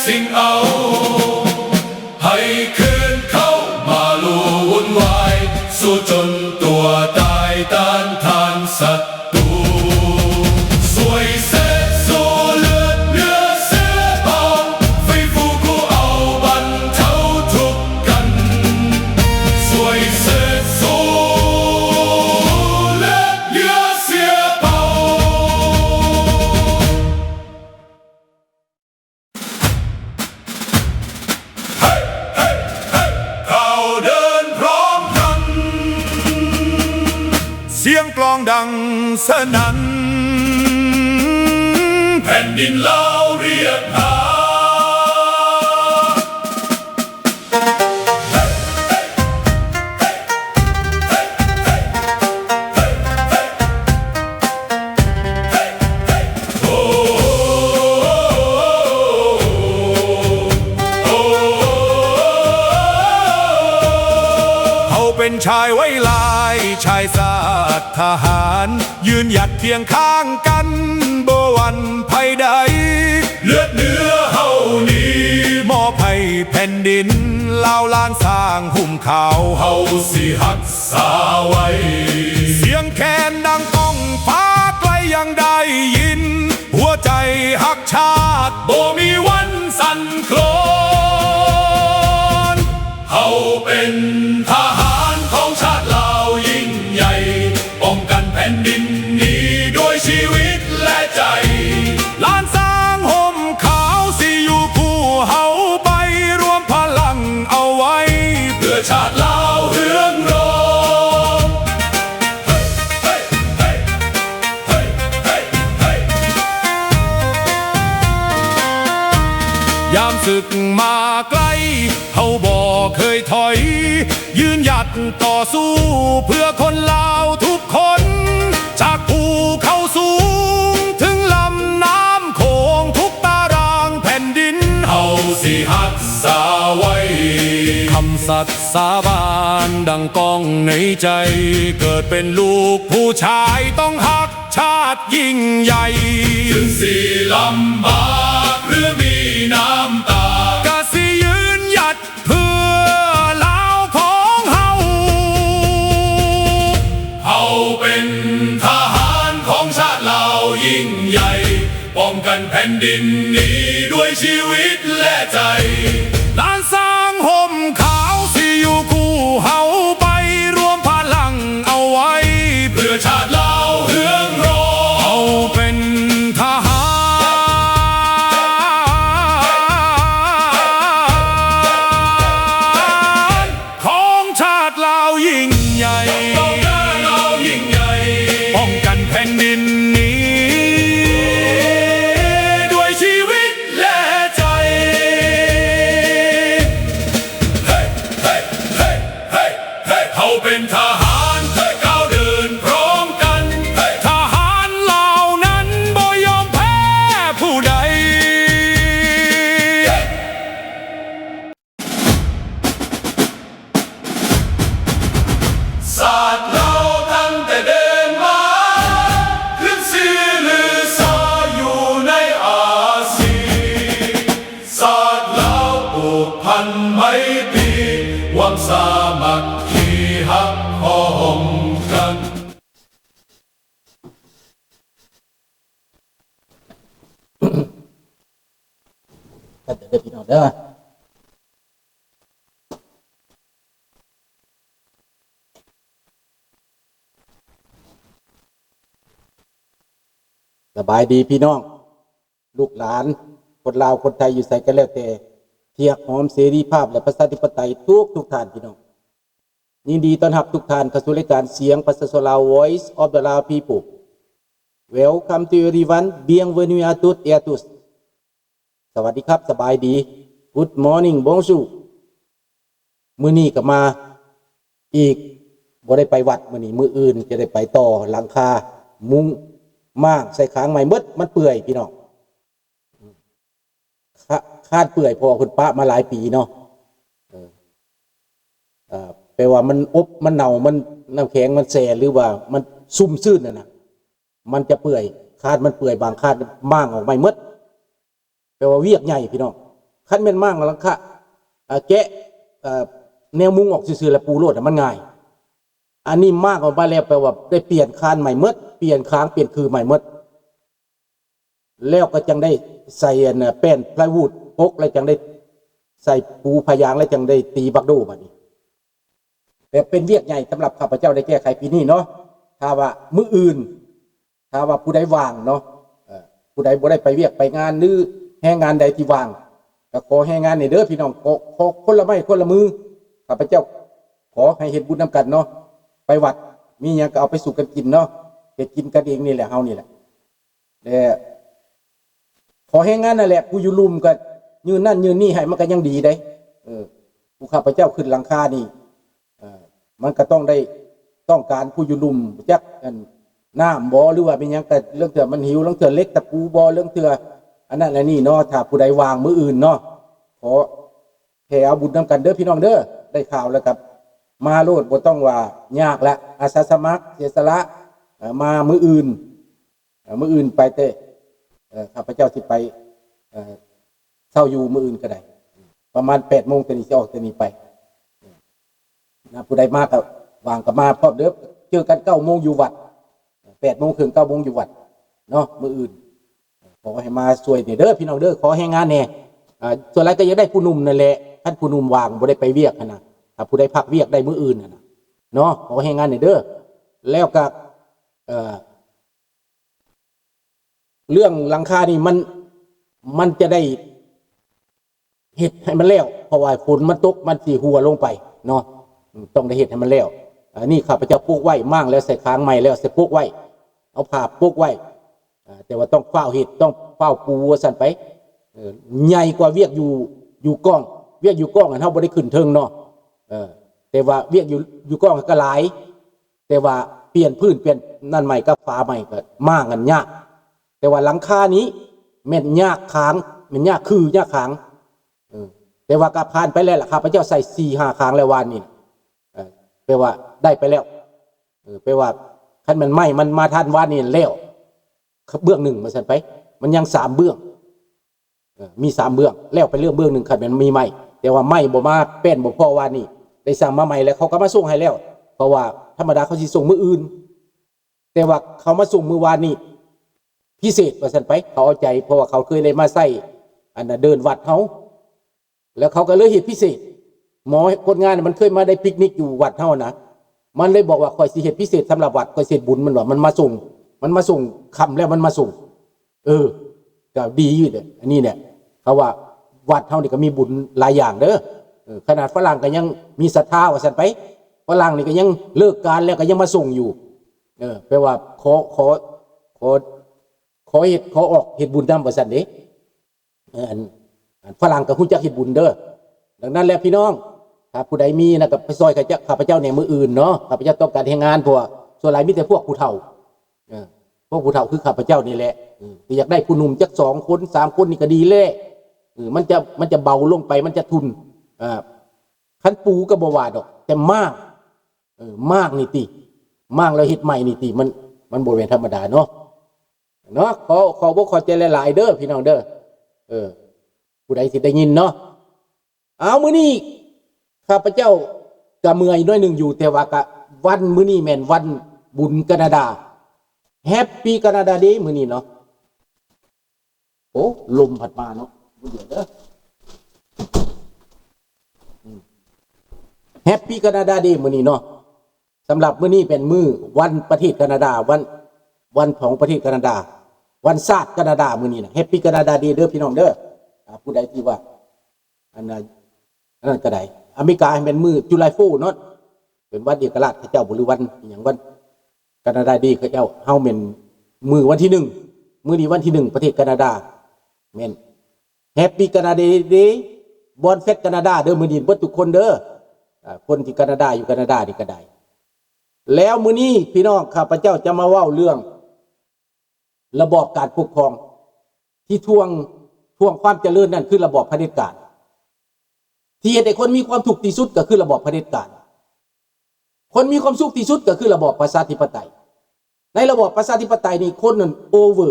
ຈຶ່ງເອົາໃຫ້ຄືນເຂົ້າມາລຸ່ນວາຍ ສູ້ຈົນຕົວຕາຍຕ້ານທານສັດຕູ ຊ່ວຍເສດຊູເລືອດເຫຼືອເສືອເປົ່າ ໄຟຟູຜູ້ເອົາບັນເທົາທຸກກັນ ຊ່ວຍເສດຊູເລືອດເຫຼືອເສືອເປົ່າ. ເຮົາເດີນພ້ອມກັນ ສຽງກລອງດັງສະໜັ່ນ ແຜ່ນດິນລາວຮຽກຫາ. ເຮົາເປັນຊາຍໄວລາຍ ຊາຍຊາດທະຫານ ຢືນຢັດຄຽງຂ້າງກັນ ບໍ່ຫວັ່ນໄພໃດ ເລືອດເນື້ອເຮົານີ້ ມອບໃຫ້ແຜ່ນດິນລາວ ລ້ານຊ້າງຫຸ້ມຂາວ ເຮົາຊິຮັກສາໄວ້ ສຽງແຄນດັງກ້ອງ ຟ້າໄກລຍັງໄດ້ຍິນ ຫົວໃຈຮັກຊາດ ບໍ່ມີວັນສັ່ນໂຄລນ ເຮົາເປັນທະຫານຂອງຊາດລາວຍິ່ງໃຫຍ່ ປ້ອງກັນແຜ່ນດິນນີ້ດ້ວຍຊີວິດ ແລະໃຈ ລ້ານຊ້າງຫົ່ມຂາວຊິຢູ່ຄູ່ເຮົາໄປ ລວມພະລັງເອົາໄວ້ ເພື່ອຊາດລາວເຮືອງຮອງ ຍາມສຶກມາໃກ້ ເຮົາບໍ່ເຄີຍຖອຍ ຢືນຢັດຕໍ່ສູ້ເພື່ອຄົນລາວທຸກຄົນ ຈາກພູເຂົາສູງເຖິງລຳນ້ຳໂຂງ ທຸກຕາລາງແຜ່ນດິນເຮົາຊິຮັກສາໄວ້ ຄຳສັດສາບານດັ່ງກ້ອງໃນໃຈ ເກີດເປັນລູກຜູ້ຊາຍຕ້ອງຮັກ ຊາດຍິ່ງໃຫຍ່ ເຖິງຊິລຳບາກ ຫຼື ມີນ້ຳຕາ ກະຊິຢືນຢັດເພື່ອລາວຂອງເຮົາ ເຮົາເປັນທະຫານຂອງຊາດລາວຍິ່ງໃຫຍ່ ປ້ອງກັນແຜ່ນດິນນີ້ດ້ວຍຊີວິດ ແລະໃຈ ລ້ານຊ້າງຫົ່ມຂາວຊິຢູ່ຄູ່ເຮົາໄປ ລວມພະລັງເອົາໄວ້ ເພື່ອຊາດລາວເຮືອງຮອງ ເຮົາເປັນທະຫານຂອງຊາດລາວຍິ່ງໃຫຍ່ ປ້ອງກັນແຜ່ນດິນນີ້ ດ້ວຍຊີວິດ ແລະໃຈ ເຮີ້ ເຮີ້ ເຮີ້ ເຮີ້ ເຮີ້ ເຮີ້ ເຮົາເປັນທະຫານ ເຮີ້ ກ້າວເດີນພ້ອມກັນ ເຮີ້ ທະຫານເຫຼົ່ານັ້ນບໍ່ຍອມແພ້ຜູ້ໃດ ຊາດລາວຕັ້ງແຕ່ເດີນມາ ຂຶ້ນຊື່ລືຊາຢູ່ໃນອາຊີ ຊາດລາວຜູກພັນໄມຕີ ຫວັງສາມັກຄີຮັກພ້ອມກັນ. ກັນເດີພີ່ນ້ອງເດີ. ສະບາຍດີພີ່ນ້ອງ ລູກຫຼານ ຄົນລາວ ຄົນໄທ ຢູ່ໃສກໍແລ້ວແຕ່ ທີ່ຮັກຫອມເສລີພາບ ແລະ ປະຊາທິປະໄຕທຸກໆທ່ານພີ່ນ້ອງ. ຍິນດີຕ້ອນຮັບທຸກທ່ານເຂົ້າສູ່ລາຍການສຽງປະຊາຊົນລາວ Voice of the Lao People. Welcome to everyone. Bienvenue à toutes et à tous. ສະຫວັດດີຄັບ ສະບາຍດີ. Good morning, bonjour. ມື້ນີ້ກໍມາອີກ ບໍ່ໄດ້ໄປວັດມື້ນີ້ ມື້ອື່ນຈະໄດ້ໄປຕໍ່ ຫຼັງຄາມຸງມ້າງໃສ່ຄາງໃໝ່ໝົດ ມັນເປື່ອຍພີ່ນ້ອງ. ຄາ- ຄານເປື່ອຍ ເພາະວ່າເພິ່ນປະມາຫຼາຍປີເນາະ. ເອີ ເອີ ແປວ່າມັນອົບ ມັນເນົ່າ ມັນ ນ້ຳແຂງມັນແຊ່ ຫຼືວ່າມັນຊຸ່ມຊືນຫັ້ນນະ ມັນຈະເປື່ອຍ. ຄານມັນເປື່ອຍ ບາງຄານມ້າງອອກໃໝ່ໝົດ. ແປວ່າວຽກໃຫຍ່ພີ່ນ້ອງ. ຄັນແມ່ນມ້າງຫຼັງຄາ ເອີ ແກະ ເອີ ແນວມຸງອອກຊື່ໆ ແລ້ວປູໂລດ ມັນງ່າຍ. ອັນນີ້ມ້າງອອກມາແລ້ວ ແປວ່າໄດ້ປ່ຽນຄານໃໝ່ໝົດ, ປ່ຽນຄາງ ປ່ຽນຄືໃໝ່ໝົດ. ແລ້ວກໍຈັ່ງໄດ້ໃສ່ອັນ ແປ້ນພລາຍວູດປົກ ແລ້ວຈັ່ງໄດ້ໃສ່ປູຜ້າຢາງ ແລ້ວຈັ່ງໄດ້ຕີບັກໂດບາດນີ້. ແຕ່ເປັນວຽກໃຫຍ່ສຳລັບຂ້າພະເຈົ້າໄດ້ແກ້ໄຂປີນີ້ເນາະ. ຖ້າວ່າມື້ອື່ນ ຖ້າວ່າຜູ້ໃດວ່າງເນາະ ເອີ ຜູ້ໃດບໍ່ໄດ້ໄປວຽກໄປງານ ຫຼື ແຮງງານໃດທີ່ວ່າງ ກໍຂໍແຮງງານແດ່ເດີພີ່ນ້ອງ. ຂໍ ຂໍຄົນລະໄມ້ຄົນລະມື. ຂ້າພະເຈົ້າຂໍໃຫ້ເຮັດບຸນນຳກັນເນາະ. ໄປວັດ ມີຫຍັງກໍເອົາໄປສູ່ກັນກິນເນາະ. ເຮັດກິນກັນເອງນີ້ແຫຼະ ເຮົານີ້ແຫຼະ. ແລະ ຂໍແຮງງານນັ້ນແຫຼະ ຜູ້ຢູ່ລຸ່ມກໍຍື່ນນັ້ນຍື່ນນີ້ໃຫ້ ມັນກໍຍັງດີເດ້. ເອີ ຜູ້ຂ້າພະເຈົ້າຂຶ້ນຫຼັງຄານີ້ ເອີ ມັນກໍຕ້ອງໄດ້ ຕ້ອງການຜູ້ຢູ່ລຸ່ມ ຈັກອັນ ນ້ຳບໍ ຫຼືວ່າແມ່ນຫຍັງ ກໍລາງເທື່ອມັນຫິວ ລາງເທື່ອເຫຼັກຕະປູບໍ ລາງເທື່ອອັນນັ້ນອັນນີ້ເນາະ. ຖ້າຜູ້ໃດວ່າງມື້ອື່ນເນາະ ຂໍແຜ່ເອົາບຸນນຳກັນເດີພີ່ນ້ອງເດີ. ໄດ້ຂ່າວແລ້ວກໍມາໂລດ ບໍ່ຕ້ອງວ່າຍາກລະ ອາສາສະໝັກ ເສຍສະຫຼະ ເອີ ມາມື້ອື່ນ. ເອີ ມື້ອື່ນໄປແຕ່ ເອີ ຂ້າພະເຈົ້າຊິໄປ ເອີ ເຊົ້າຢູ່ມື້ອື່ນກໍໄດ້ ປະມານແປດໂມງ ແຕ່ນີ້ຊິອອກແຕ່ນີ້ໄປນະ. ຜູ້ໃດມາກໍວ່າງກໍມາພ້ອມເດີ. ເຈີກັນເກົ້າໂມງຢູ່ວັດ ແປດໂມງເຄິ່ງ ເກົ້າໂມງຢູ່ວັດເນາະ ມື້ອື່ນ. ຂໍໃຫ້ມາຊ່ວຍແດ່ເດີພີ່ນ້ອງເດີ ຂໍແຮງງານແດ່. ອ່າ ສ່ວນຫຼາຍກໍຢາກໄດ້ຜູ້ໜຸ່ມນັ້ນແຫຼະ ຄັນຜູ້ໜຸ່ມວ່າງບໍ່ໄດ້ໄປວຽກຫັ້ນນະ. ຖ້າຜູ້ໃດພັກວຽກໄດ້ມື້ອື່ນຫັ້ນນະເນາະ ຂໍແຮງງານແດ່ເດີ. ແລ້ວກໍ ເອີ ເລື່ອງຫຼັງຄານີ້ມັນ ມັນຈະໄດ້ເຮັດໃຫ້ມັນແລ້ວ ເພາະວ່າຝົນມັນຕົກມັນຊິຮົ່ວລົງໄປເນາະ. ອືມ ຕ້ອງໄດ້ເຮັດໃຫ້ມັນແລ້ວ. ອັນນີ້ຂ້າພະເຈົ້າປົກໄວ້ ມ້າງແລ້ວໃສ່ຄາງໃໝ່ແລ້ວໃສ່ປົກໄວ້ ເອົາຜ້າປົກໄວ້. ອ່າ ແຕ່ວ່າຕ້ອງຟ້າວເຮັດ ຕ້ອງຟ້າວປູວ່າຊັ້ນໄປ. ເອີ ໃຫຍ່ກວ່າວຽກຢູ່ ຢູ່ກ້ອງ. ວຽກຢູ່ກ້ອງຫັ້ນເຮົາບໍ່ໄດ້ຂຶ້ນເທິງເນາະ. ເອີ ແຕ່ວ່າວຽກຢູ່ ຢູ່ກ້ອງກໍຫຼາຍ ແຕ່ວ່າປ່ຽນພື້ນປ່ຽນນັ້ນໃໝ່ກັບຝາໃໝ່ກໍມ້າງກັນຍາກ. ແຕ່ວ່າຫຼັງຄານີ້ແມ່ນຍາກຄາງ ແມ່ນຍາກຄືຍາກຄາງ. ເອີ ແຕ່ວ່າກໍຜ່ານໄປແລ້ວລະ ຂ້າພະເຈົ້າໃສ່ສີ່ຫ້າຄາງແລ້ວວານນີ້. ເອີ ແປວ່າໄດ້ໄປແລ້ວ. ເອີ ແປວ່າຄັນແມ່ນໄມ້ມັນມາທັນວານນີ້ແລ້ວເບື້ອງໜຶ່ງວ່າຊັ້ນໄປ ມັນຍັງສາມເບື້ອງ. ເອີ ມີສາມເບື້ອງ ແລ້ວໄປເລື່ອງເບື້ອງໜຶ່ງ ຄັນແມ່ນມີໄມ້. ແຕ່ວ່າໄມ້ບໍ່ມາ ແປ້ນບໍ່ພໍວານນີ້ ໄດ້ສັ່ງມາໃໝ່ແລ້ວ ເຂົາກໍມາສົ່ງໃຫ້ແລ້ວ. ເພາະວ່າທຳມະດາເຂົາຊິສົ່ງມື້ອື່ນ ແຕ່ວ່າເຂົາມາສົ່ງມື້ວານນີ້ພິເສດວ່າຊັ້ນໄປ. ເຂົາເອົາໃຈ ເພາະວ່າເຂົາເຄີຍໄດ້ມາໃຊ້ອັນນ່າເດີ່ນວັດເຮົາ ແລ້ວເຂົາກໍເລີຍເຮັດພິເສດ. ໝໍຄົນງານມັນເຄີຍມາໄດ້ປິກນິກຢູ່ວັດເຮົານະ ມັນເລີຍບອກວ່າ ຂ້ອຍຊິເຮັດພິເສດສຳລັບວັດ ຂ້ອຍຊິເຮັດບຸນ. ມັນວ່າມັນມາສົ່ງ ມັນມາສົ່ງ ຄ່ຳແລ້ວມັນມາສົ່ງ. ເອີ ກໍດີຢູ່ເດ້ ອັນນີ້ແຫຼະ. ເຂົາວ່າວັດເຮົານີ້ກໍມີບຸນຫຼາຍຢ່າງເດີ. ເອີ ຂະໜາດຝຣັ່ງກໍຍັງມີສັດທາວ່າຊັ້ນໄປ. ຝຣັ່ງນີ້ກໍຍັງເລີກການແລ້ວກໍຍັງມາສົ່ງຢູ່. ເອີ ແປວ່າຂໍ ຂໍ ຂໍ ຂໍເຮັດ ຂໍອອກເຮັດບຸນນຳວ່າຊັ້ນເດ້. ເອີ ອັນ ອັນຝຣັ່ງກໍຮູ້ຈັກເຮັດບຸນເດີ. ດັ່ງນັ້ນແຫຼະພີ່ນ້ອງ ຖ້າຜູ້ໃດມີນະ ກໍໄປຊ່ອຍຂ້າພະເຈົ້າ ຂ້າພະເຈົ້າແດ່ມື້ອື່ນເນາະ. ຂ້າພະເຈົ້າຕ້ອງການແຮງງານ ເພາະວ່າສ່ວນຫຼາຍມີແຕ່ພວກຜູ້ເຖົ້າ. ເອີ ພວກຜູ້ເຖົ້າຄືຂ້າພະເຈົ້ານີ້ແຫຼະ. ເອີ ກໍຢາກໄດ້ຜູ້ໜຸ່ມຈັກສອງຄົນ ສາມຄົນນີ້ກໍດີແຫຼະ. ເອີ ມັນຈະ ມັນຈະເບົາລົງໄປ ມັນຈະທຸ່ນ. ເອີ ຄັນປູກໍບໍ່ວ່າດອກ ແຕ່ມ້າງ ເອີ ມ້າງນີ້ຕິ ມ້າງແລ້ວເຮັດໃໝ່ນີ້ຕິ ມັນ ມັນບໍ່ແມ່ນທຳມະດາເນາະ. ເນາະ ຂໍ ຂໍບອກຂອບໃຈຫຼາຍໆເດີພີ່ນ້ອງເດີ. ເອີ ຜູ້ໃດຊິໄດ້ຍິນເນາະ. ເອົາ ມື້ນີ້ຂ້າພະເຈົ້າກະເມື່ອຍໜ້ອຍໜຶ່ງຢູ່ ແຕ່ວ່າກະວັນມື້ນີ້ແມ່ນວັນບຸນການາດາ Happy Canada Day ມື້ນີ້ເນາະ. ໂອ້ ລົມພັດມາເນາະ ບໍ່ເດືອດເດີ. ອືມ Happy Canada Day ມື້ນີ້ເນາະ. ສຳລັບມື້ນີ້ເປັນມື້ວັນປະເທດການາດາ ວັນ ວັນຂອງປະເທດການາດາ ວັນຊາດການາດາມື້ນີ້ນະ. Happy Canada Day ເດີພີ່ນ້ອງເດີ. ອ່າ ຜູ້ໃດທີ່ວ່າ ອັນນັ້ນ ອັນນັ້ນກໍໄດ້ ອາເມລິກາແມ່ນມື້ July Fourth ເນາະ ເປັນວັນເອກະລາດເຂົາເຈົ້າບໍ ຫຼືວັນອີ່ຫຍັງ ວັນ Canada Day ເຂົາເຈົ້າ. ເຮົາແມ່ນມື້ວັນທີໜຶ່ງ ມື້ນີ້ວັນທີໜຶ່ງ ປະເທດການາດາ. ແມ່ນ Happy Canada Day Born Fest Canada ເດີ ມື້ນີ້ເບິດທຸກຄົນເດີ. ອ່າ ຄົນທີ່ການາດາ ຢູ່ການາດານີ້ກໍໄດ້. ແລ້ວມື້ນີ້ພີ່ນ້ອງ ຂ້າພະເຈົ້າຈະມາເວົ້າເລື່ອງລະບອບການປົກຄອງທີ່ທວງ ທວງຄວາມຈະເລີນນັ້ນ ຄືລະບອບຜະເດັດການ. ທີ່ເຮັດໃຫ້ຄົນມີຄວາມທຸກທີ່ສຸດກໍຄືລະບອບຜະເດັດການ. ຄົນມີຄວາມສຸກທີ່ສຸດກໍຄືລະບອບປະຊາທິປະໄຕ. ໃນລະບອບປະຊາທິປະໄຕນີ້ ຄົນນັ້ນ over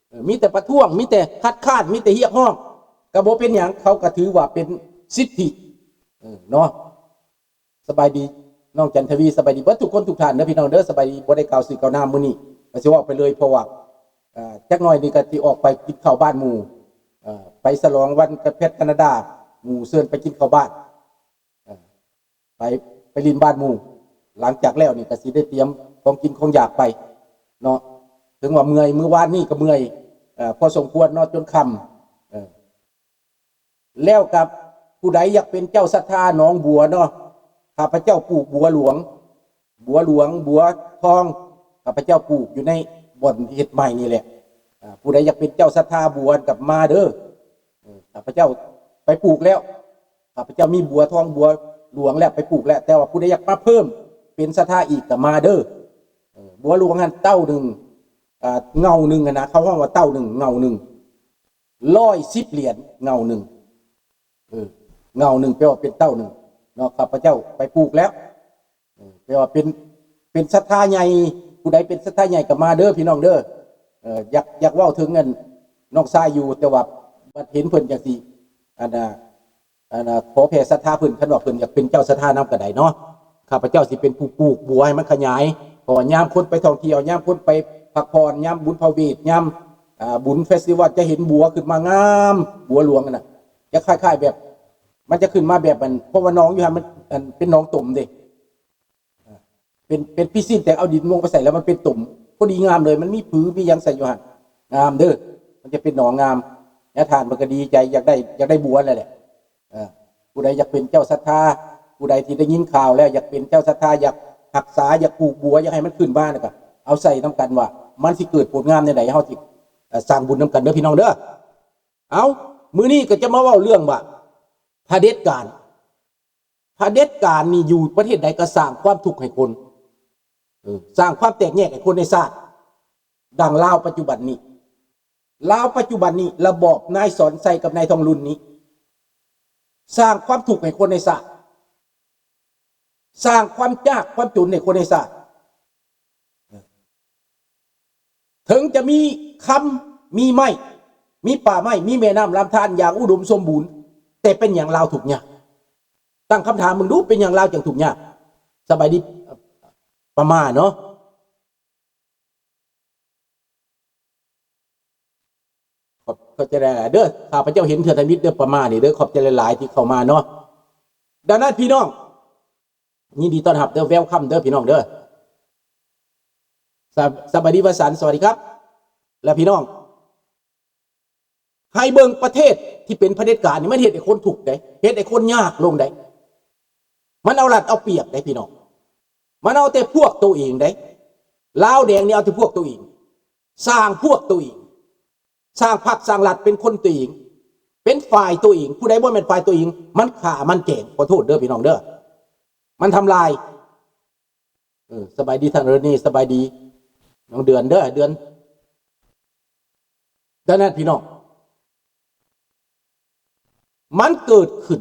ເອີ ມີແຕ່ປະທ້ວງ ມີແຕ່ຄັດຄ້ານ ມີແຕ່ຮຽກຮ້ອງ. ກໍບໍ່ເປັນຫຍັງ ເຂົາກໍຖືວ່າເປັນສິດທິ ເອີ ເນາະ. ສະບາຍດີນ້ອງຈັນທະວີ ສະບາຍດີເບິດທຸກຄົນທຸກທ່ານເດີພີ່ນ້ອງເດີ. ສະບາຍດີ ບໍ່ໄດ້ກ່າວຊື່ກ່າວນາມມື້ນີ້ ກໍຊິເວົ້າໄປເລີຍ ເພາະວ່າ ເອີ ຈັກໜ້ອຍນີ້ກໍຊິອອກໄປກິນເຂົ້າບ້ານໝູ່ ເອີ ໄປສະຫຼອງວັນກະເພັດການາດາ ໝູ່ເຊີນໄປກິນເຂົ້າບ້ານ ເອີ ໄປ ໄປຫຼິ້ນບ້ານໝູ່. ຫຼັງຈາກແລ້ວນີ້ກໍຊິໄດ້ຕຽມຂອງກິນຂອງຢາກໄປເນາະ. ເຖິງວ່າເມື່ອຍ ມື້ວານນີ້ກໍເມື່ອຍ ເອີ ພໍສົມຄວນເນາະ ຈົນຄ່ຳ ເອີ ແລ້ວກັບຜູ້ໃດຢາກເປັນເຈົ້າສັດທາໜອງບົວເນາະ ຂ້າພະເຈົ້າປູກບົວຫຼວງ ບົວຫຼວງ ບົວທອງ ຂ້າພະເຈົ້າປູກຢູ່ໃນບ່ອນເຮັດໃໝ່ນີ້ແຫຼະ. ອາ ຜູ້ໃດຢາກເປັນເຈົ້າສັດທາບົວກໍມາເດີ. ເອີ ຂ້າພະເຈົ້າໄປປູກແລ້ວ ຂ້າພະເຈົ້າມີບົວທອງບົວຫຼວງແລ້ວ ໄປປູກແລ້ວ ແຕ່ວ່າຜູ້ໃດຢາກມາເພີ່ມເປັນສັດທາອີກກໍມາເດີ. ເອີ ບົວຫຼວງຫັ້ນເຕົ້າໜຶ່ງ ອາ ເງົາໜຶ່ງຫັ້ນນະ ເຂົາຮ້ອງວ່າເຕົ້າໜຶ່ງ ເງົາໜຶ່ງ ຮ້ອຍສິບຫຼຽນ ເງົາໜຶ່ງ ເອີ ເງົາໜຶ່ງແປວ່າເປັນເຕົ້າໜຶ່ງເນາະ. ຂ້າພະເຈົ້າໄປປູກແລ້ວ ເອີ ແປວ່າເປັນ ເປັນສັດທາໃຫຍ່ ຜູ້ໃດເປັນສັດທາໃຫຍ່ກໍມາເດີພີ່ນ້ອງເດີ. ເອີ ຢາກ ຢາກເວົ້າເຖິງອັນນ້ອງຊາຍຢູ່ ແຕ່ວ່າບັດເຫັນເພິ່ນຈັ່ງຊີ້ ອັນ ອັນ ອັນ ຂໍແຜ່ສັດທາເພິ່ນ ຄັນວ່າເພິ່ນຢາກເປັນເຈົ້າສັດທານຳກໍໄດ້ເນາະ. ຂ້າພະເຈົ້າຊິເປັນຜູ້ປູກບົວໃຫ້ມັນຂະຫຍາຍ ເພາະວ່າຍາມຄົນໄປທ່ອງທ່ຽວ ຍາມຄົນໄປພັກຜ່ອນ ຍາມບຸນພະເວດ ຍາມ ອາ ບຸນເຟສຕິວັນ ຈະເຫັນບົວຂຶ້ນມາງາມ ບົວຫຼວງຫັ້ນນະ ຈະຄ້າຍໆແບບ ມັນຈະຂຶ້ນມາແບບອັນ ເພາະວ່າໜອງຢູ່ຫັ້ນມັນ ອັນ ເປັນໜອງຕົມເດ້ ເປັນ ເປັນພິຊິນ ແຕ່ເອົາດິນລົງໄປໃສ່ແລ້ວມັນເປັນຕົມ ພໍດີງາມເລີຍ ມັນມີຜືມີຫຍັງໃສ່ຢູ່ຫັ້ນ ງາມເດີ ມັນຈະເປັນໜອງງາມ. ຍາທ່ານເພິ່ນກໍດີໃຈ ຢາກໄດ້ ຢາກໄດ້ບົວນັ້ນແຫຼະ. ເອີ ຜູ້ໃດຢາກເປັນເຈົ້າສັດທາ ຜູ້ໃດທີ່ໄດ້ຍິນຂ່າວແລ້ວຢາກເປັນເຈົ້າສັດທາ ຢາກຮັກສາ ຢາກປູກບົວ ຢາກໃຫ້ມັນຂຶ້ນມາ ແລ້ວກໍເອົາໃສ່ນຳກັນວ່າ ມັນຊິເກີດຜົນງາມແນວໃດ ເຮົາຊິ ເອີ ສ້າງບຸນນຳກັນເດີພີ່ນ້ອງເດີ. ເອົາ ມື້ນີ້ກໍຈະມາເວົ້າເລື່ອງວ່າ ຜະເດັດການ ຜະເດັດການນີ້ຢູ່ປະເທດໃດກໍສ້າງຄວາມທຸກໃຫ້ຄົນ ເອີ ສ້າງຄວາມແຕກແຍກໃຫ້ຄົນໃນຊາດ ດັ່ງລາວປັດຈຸບັນນີ້ ລາວປັດຈຸບັນນີ້ ລະບອບນາຍສອນໄຊກັບນາຍທອງລຸນນີ້ ສ້າງຄວາມທຸກໃຫ້ຄົນໃນຊາດ ສ້າງຄວາມຍາກຄວາມຈົນໃຫ້ຄົນໃນຊາດ. ເຖິງຈະມີຄຳ ມີໄມ້ ມີປ່າໄມ້ ມີແມ່ນ້ຳລຳທານຢ່າງອຸດົມສົມບູນ ແຕ່ເປັນຫຍັງລາວທຸກຍາກ? ຕັ້ງຄຳຖາມເບິ່ງດູ ເປັນຫຍັງລາວຈຶ່ງທຸກຍາກ? ສະບາຍດີ ປາມາເນາະ. ຂອບ ຂອບໃຈຫຼາຍໆເດີ ຂ້າພະເຈົ້າເຫັນເທື່ອທຳອິດເດີ ປາມານີ້ເດີ ຂອບໃຈຫຼາຍໆທີ່ເຂົ້າມາເນາະ. ດັ່ງນັ້ນພີ່ນ້ອງ ຍິນດີຕ້ອນຮັບເດີ welcome ເດີພີ່ນ້ອງເດີ. ສະ ສະບາຍດີວະສັນ ສະຫວັດດີຄັບ ແລະ ພີ່ນ້ອງ ໃຫ້ເບິ່ງປະເທດທີ່ເປັນຜະເດັດການນີ້ ມັນເຮັດໃຫ້ຄົນທຸກເດ້ ເຮັດໃຫ້ຄົນຍາກລົງເດ້ ມັນເອົາລັດເອົາປຽບເດ້ພີ່ນ້ອງ ມັນເອົາແຕ່ພວກໂຕເອງເດ້. ລາວແດງນີ້ເອົາແຕ່ພວກໂຕເອງ ສ້າງພວກໂຕເອງ ສ້າງພັກສ້າງລັດເປັນຄົນໂຕເອງ ເປັນຝ່າຍໂຕເອງ ຜູ້ໃດບໍ່ແມ່ນຝ່າຍໂຕເອງ ມັນຂ້າມັນແກງ ຂໍໂທດເດີພີ່ນ້ອງເດີ ມັນທຳລາຍ. ເອີ ສະບາຍດີທ່ານເອີນີ ສະບາຍດີນ້ອງເດືອນເດີ ເດືອນ. ດັ່ງນັ້ນພີ່ນ້ອງ ມັນເກີດຂຶ້ນ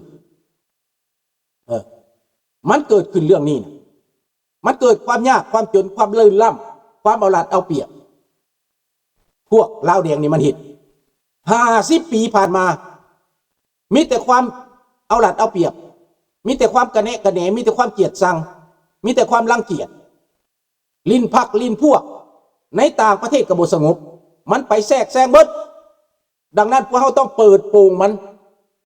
ເອີ ມັນເກີດຂຶ້ນເລື່ອງນີ້ນະ ມັນເກີດຄວາມຍາກຄວາມຈົນ ຄວາມເລີ້ນລ້ຳ ຄວາມເອົາລັດເອົາປຽບ ພວກລາວແດງນີ້ມັນເຮັດ ຫ້າສິບປີຜ່ານມາ ມີແຕ່ຄວາມເອົາລັດເອົາປຽບ ມີແຕ່ຄວາມກະແນະກະແໜ ມີແຕ່ຄວາມກຽດຊັງ ມີແຕ່ຄວາມລັງກຽດ ຫຼິ້ນພັກຫຼິ້ນພວກ ໃນຕ່າງປະເທດກໍບໍ່ສະຫງົບ ມັນໄປແຊກແຊງເບິດ. ດັ່ງນັ້ນ ພວກເຮົາຕ້ອງເປີດໂປງມັນ